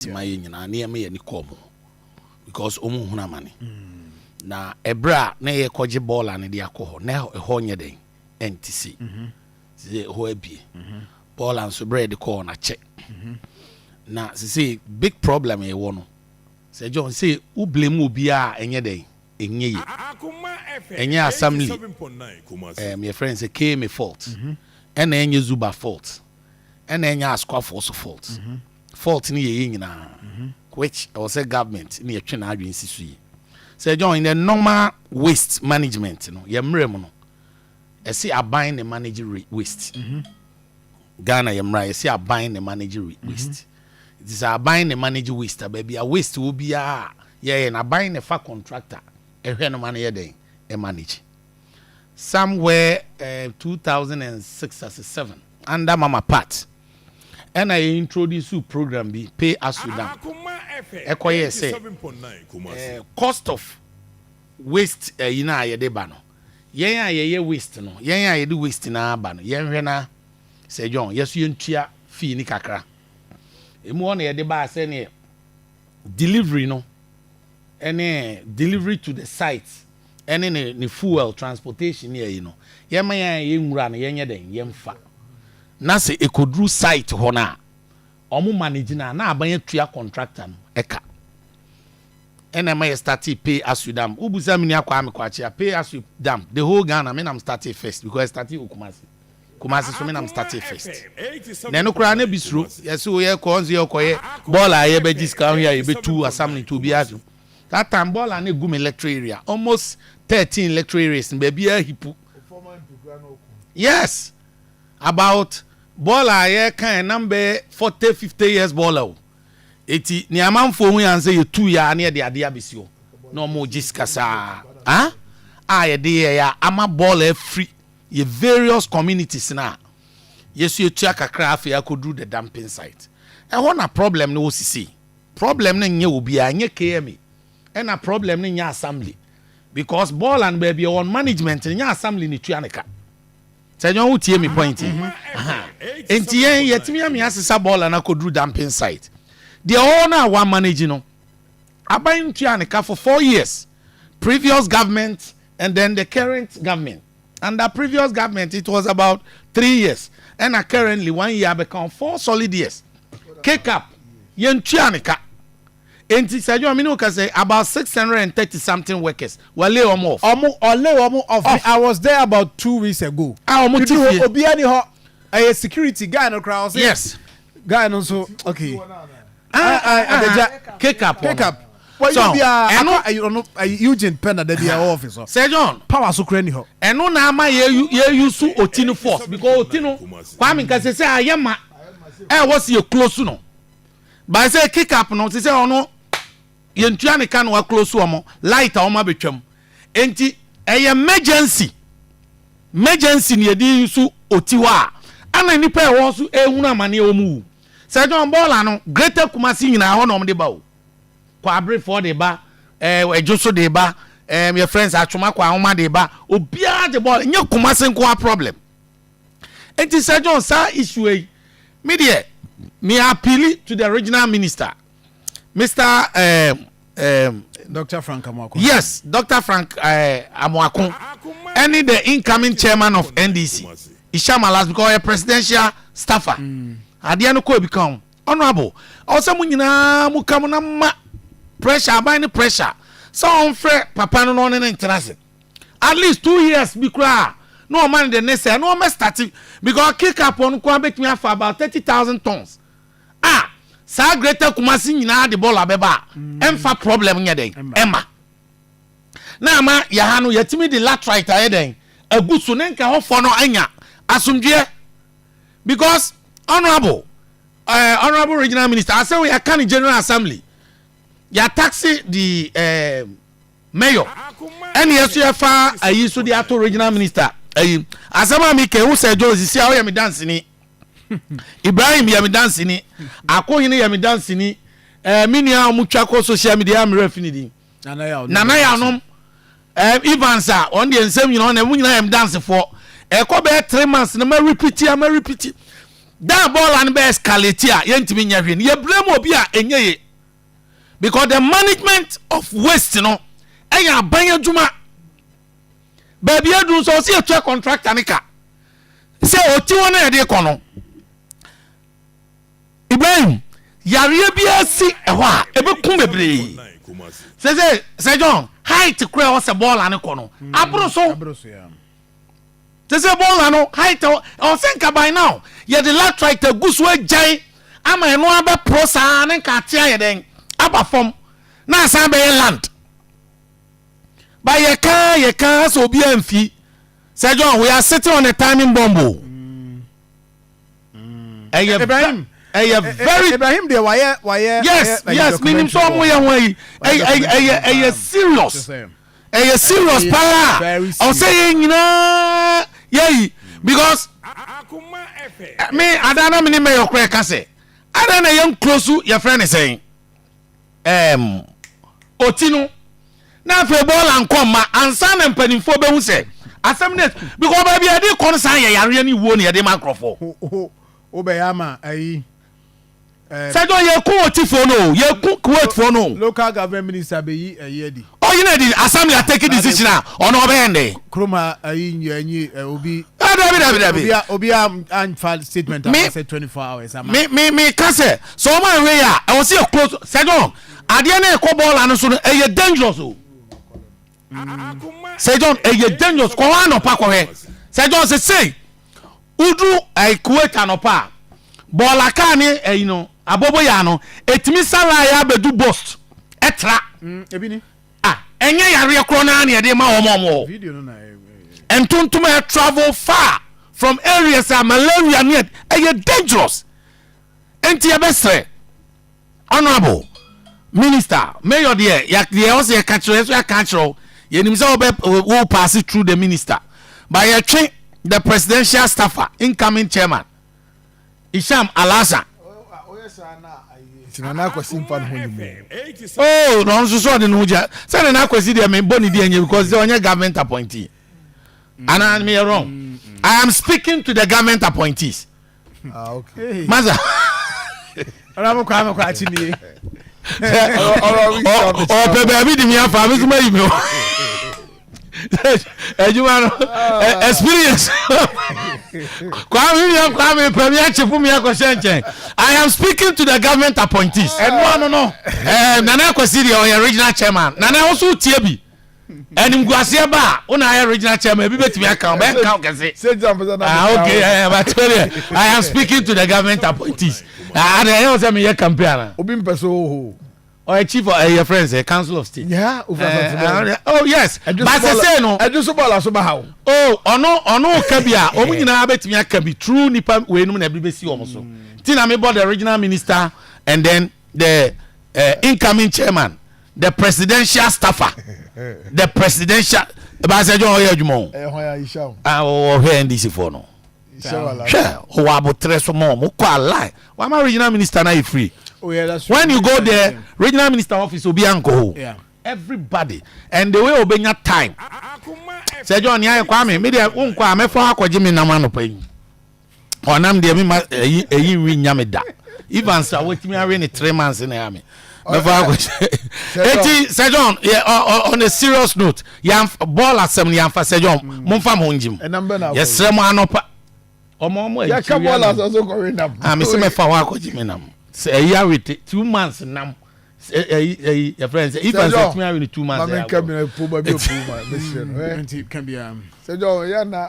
Ayɛ nyinaa nneɛma yɛ ni kɔɔ mu because ɔmu hunu amane na ɛberɛ a na yɛkɔgye bɔɔla no de akɔ hɔ na ɛhɔ nyɛ den, ɛnte si sɛ ɛhɔ abie. Bɔɔla nso, berɛ yɛde kɔɔ n'akyɛ na sese big problem yɛwɔ no sɛ John sɛ wo blame obiaa, ɛnyɛ den, ɛnyɛ yie. Ɛnyɛ assembly, yɛfrɛ no sɛ KMA fault, ɛna ɛnyɛ Zuba fault, ɛna ɛnyɛ Asokwafoɔ so fault. Fault no yɛ yɛ nyinaa, which ɛwɔ sɛ government ne yɛtwe n'adwene si so yi sɛ John, in the normal waste management no, yɛ mmerɛ mu no, ɛsi aban ne manage waste. Ghana yɛ mmerɛ yɛsi aban ne manage waste. Nti sɛ aban ne manage waste a, baabi a waste wɔ biara yɛyɛ na aban ne fa contractor ɛhwɛ no ma no yɛ den ɛ manage. Somewhere 2006 as 7, under Mama Pat, ɛna yɛ introduce program bi, pay as you dump. Ɛkɔyɛ sɛ cost of waste ɛyi na yɛde ba no, yɛn a yɛyɛ waste no, yɛn a yɛde waste na aba no, yɛnhwɛ na sɛ John yɛso yɛntua fee ni kakra. Emu hɔ na yɛde ba sɛneɛ delivery no, ɛne delivery to the site, ɛne ne fuel, transportation ne ɛyi no, yɛma yɛn a yɛnwura no, yɛnyɛ den yɛmfa na sɛ ekoduru site hɔ no a, ɔmo manage na aban atua contractor no ɛka. Ɛna ɛma yɛ start pay as you dump. Wobusa mi ni akɔ ame kɔ akyea, pay as you dump, the whole Ghana, me nam start first because I start wɔ Kumasi. Kumasi so, me nam start first na ɛno koraa ne bi suro yɛsɛ woyɛ kɔ nso yɛ kɔyɛ bɔɔl a yɛbɛgye sika ho a yɛbɛtu assembly to obiara so. That time bɔɔl a ne gu me electoral area, almost 13 electoral areas, baabi a heap. Yes, about bɔɔl a yɛka ɛnam bɛyɛ 40, 50 years bɔɔl o. Eti ní amanfoɔ ho yan sɛ yɛtu yɛ a ne yɛde adeɛ abɛsi hɔ na ɔmo gye sika saa ah a yɛde yɛ yɛ ama bɔɔl afiri yɛ various communities na yɛsu etua kakra. Afei akɔduru the dumping site, ɛhɔ na problem no wɔ sisi. Problem no nyɛ obiara, nyɛ KMA, ɛna problem no nyɛ assembly because bɔɔl and baabi ɛwɔ management no nyɛ assembly ne tua ne ka. Sɛ ɛnyɛ ɔho tie mi point yi. Nti yɛn yɛtumi ame asesa bɔɔl no akɔduru dumping site deɛ, ɔwɔ no a wa manage no, aban ntua ne ka for 4 years, previous government and then the current government. Under previous government it was about 3 years, ɛna currently one year abɛka, 4 solid years. KCAP yɛntua ne ka. Nti sɛ adwuma mi ni o ka sɛ about 630 something workers were lay wɔn off. Ɔmo ɔlay ɔmo off. Off. I was there about 2 weeks ago. A ɔmo ti fie. Obiara ni hɔ, ɛyɛ security guy no kora ɔsɛ. Guy no nso okay. Ah, Ah, ah, Adeja. KCAP. KCAP. Wɔn So, yi biara ɛno- akɔ ɛyi ɔno ɛyi Eugene pɛ na dabi ɛwɔ office hɔ. Sɛ John. Power so kura ni hɔ. Ɛno na ama yɛ use Oti no force because Oti no, Kwame Nkase sɛ ayɛ ma ɛwɔ si yɛ close no by sɛ KCAP no sɛ ɔno yɛntua ne ka na wa close wɔn light a wɔn abɛtwam. Nti ɛyɛ emergency ni yɛde use Oti hɔ a ana nipa ɛwɔ so ehunu amaneɛ wɔn wu. Sɛ John, bɔɔla no, Greater Kumasi nyinaa hɔ na wɔn de ba o. Kɔ aberefoɔ de ba, ɛdwo so de ba, yɛ friends atwoma kɔ ahoma de ba, obiara de bɔɔla. Nye Kumasi nko a problem. Nti sɛ John, saa issue yi, mi deɛ mi appeal to the regional minister, Mr Dr Frank Amoako. Yes, Dr Frank Amoako, ɛne the incoming chairman of NDC, Isham Alas, because ɔyɛ presidential staffer. Adeɛ no kɔ ebi kan ho. Honourable, ɔsɛ mo nyinaa mo ka mo na ma pressure, aban ne pressure sɛ ɔnfrɛ papa no na ɔne ne ntena ase at least 2 years bi koraa na ɔma no de ne sɛ na ɔmɛ start because KCAP ɔno koraa bɛtumi afa about 30,000 tons a saa Greater Kumasi nyinaa de bɔɔl abɛba a ɛmfa problem nyɛ dɛn ɛma na ama yɛha no yɛtumi de laterite ayɛ dɛn agu so ne nka hɔfoɔ no anya asomdwoeɛ because honourable regional minister asɛ yɛaka ne general assembly, yɛa task the mayor, ɛne yɛso yɛfa ayi so de ato regional minister ayi. Asɛm a meka ewu sɛ John sisi a ɔyɛ me danseni, Ibrahim yɛ me danseni, Akohene yɛ me danseni, me nua a ɔmo twa kɔ social media ammerɛ fi ne din Nana Yanom, Evans a ɔno deɛ nsɛm nyinaa ɔno ɛmu nyinaa yɛ me dansefoɔ. Ɛkɔ bɛyɛ 3 months na ma repeat a ma repeat. Da bɔɔla no bɛ escalate a, yɛntumi nyɛ hwee no, yɛbrɛ mu obi a ɛnyɛ ye, because the management of waste no ɛyɛ aban adwuma. Baabi aduru nso, ɔsɛ yɛtua contractor ne ka sɛ ɔti hɔ no yɛde kɔ no. Ibrahim, yareɛ biara si ɛhɔ a, ɛbɛku bebree. Sɛ John, height kora ɛwɔ sɛ bɔɔla no kɔ no aboro so. Aboro so, yeah. Te sɛ bɔɔla no height ɛwɔ sɛ nka by now yɛde laterite agu so agyae ama ɛno abɛporɔ saa ne nka ate ayɛ dɛn aba fam na asan bɛyɛ land ba. Yɛka yɛka sɛ obi amfi sɛ John, we are sitting on a timing bomb o. Ɛyɛ Ibrahim, ɛyɛ very Ibrahim deɛ wayɛ Yes, minim sɛ ɔmo yɛ ho ayi. Ɛyɛ serious, ɛyɛ serious paa. Ɔsɛ yɛn nyinaa yɛyi, because me ada na me ne mɛyɛ ɔkora ɛka sɛ ada na yɛn close, yɛfrɛ ne sɛn, oti no na afei bɔɔla nkɔ mma ansa na mpanimfoɔ bɛhu sɛ asɛm ne, because baabi a yɛde kɔ no san yɛ yareɛ ne wuo ne yɛde ma nkurɔfoɔ. Wobɛyɛ ama ayi. Sɛdɔ yɛku otifoɔ no o, yɛku Kuwaitfoɔ no o. Local government minister bɛyi ɛyi adi. Ɔyi na di assembly a take decision a, ɔno ɔbɛyɛ ndɛ. Kurom ha ayi nyɛ obi. Dabi, dabi, dabi. Obi a anfa statement a sɛ 24 hours ama. Me ka sɛ ɔmo anwe yɛ a, ɛwɔ sɛ yɛ close. Sɛdɔn adeɛ no ɛkɔ bɔɔla no so no, ɛyɛ dangerous o. Sɛ John, ɛyɛ dangerous. Kɔ hɔ anɔpa kɔhwɛ. Sɛ John, sɛ sei wodu ɛɛ Kuwait anɔpa a, bɔɔla kaa ne ɛyi no aboboyaa no etumi sala yɛ abɛdu bost ɛtra. Ebi ni. Ah, ɛnyɛ yareɛ korɔ naa na yɛde ma wɔn a wɔn wɔ Video no na ɛ. Ntontom a travel far from areas a malaria ne ɛyɛ dangerous. Nti yɛbɛsrɛ honourable minister, mayor deɛ deɛ ɔsɛ yɛka kyerɛ yɛso, yɛaka akyerɛ wo. Yɛnim sɛ wobɛ wo pass through the minister, but yɛtwe the presidential staffer, incoming chairman Isham Alasa. Nti Nana Akwasi mfa ne ho ne mu. Oh, na ɔno nso so ɔde ne ho gya sɛ Nana Akwasi deɛ, mebɔ ne di ɛnyɛ because sɛ ɔnyɛ government appointee anaa meyɛ wrong? I am speaking to the government appointees. Ah, okay. Masa. Ɔnàmú Kwame kɔ akyi nie. Ɔpɛ baabi di mi afa mi so ma yi mi o adwuma no experience. Kwame mi, Kwame pɛ mi akye fún mi akɔhyɛ nkyɛn. I am speaking to the government appointees. Ɛnu ano no. Nana Akwasi deɛ, ɔyɛ regional chairman. Nana ɔso tie bi animguaseɛ ba a, wona ayɛ regional chairman, ebi bɛtumi aka wo bɛnka wo kɛse. Ah, okay, but I am speaking to the government appointees. Ah, ade ɛyɛ sɛ meyɛ campaign ana? Obi mpɛ so oho. Ɔyɛ chief of ɛyɛ friends ɛ council of state. Yeah, oh yes, but sɛ no. Ɛdu so bɔɔla so ba ha o. Oh, ɔno ka bi a, wɔn nyinaa bɛtumi aka bi true nipa wei num na ebi bɛsi wɔn so. Ti na mi bɔ the regional minister and then the incoming chairman, the presidential staffer, the presidential baasa jɔn ɔyɛ adwuma o. Ɛyɛ hɔn ya Isham. Ah, ɔhwɛ NDC foɔ no. Hwɛ, ɔwɔ abotire so ma ɔmo kɔ alai wama regional minister na yɛ free. Oh yeah, that's true. When you go there, regional minister office, obi ankɔ hɔ. Everybody and the way obenya time sɛ John ni ayɛ. Kwame, mi deɛ nkɔ a, mɛfɔ akɔgye mi nam anɔpa yi. Ɔnam deɛ mi ma ɛyi ɛyi nwi nya mi da. Evans a wɔtumi awe ne 3 months na ya mi mɛfɔ akɔgye. Eti sɛ John yɛ ɔ on a serious note, yan bɔɔl asɛm no yanfa. Sɛ John, mo nfa mo ho ngyim. Ɛnam bɛ na akɔ. Yɛsrɛ mo anɔpa ɔmo yɛka akyiri bɔɔla ano. asɔ so kɔwe nam. Ah, mi sɛ mɛfa hɔ akɔgye mi nam sɛ ɛyi awe te 2 months nam sɛ ɛyi yɛfrɛ n sɛ Evans ɛtumi awe ne 2 months. Maame ɛyɛ nka agorɔ. mi na po ba bi opu ma mesrɛ no ɛ. Nti ka bia. Sɛ John yɛ na.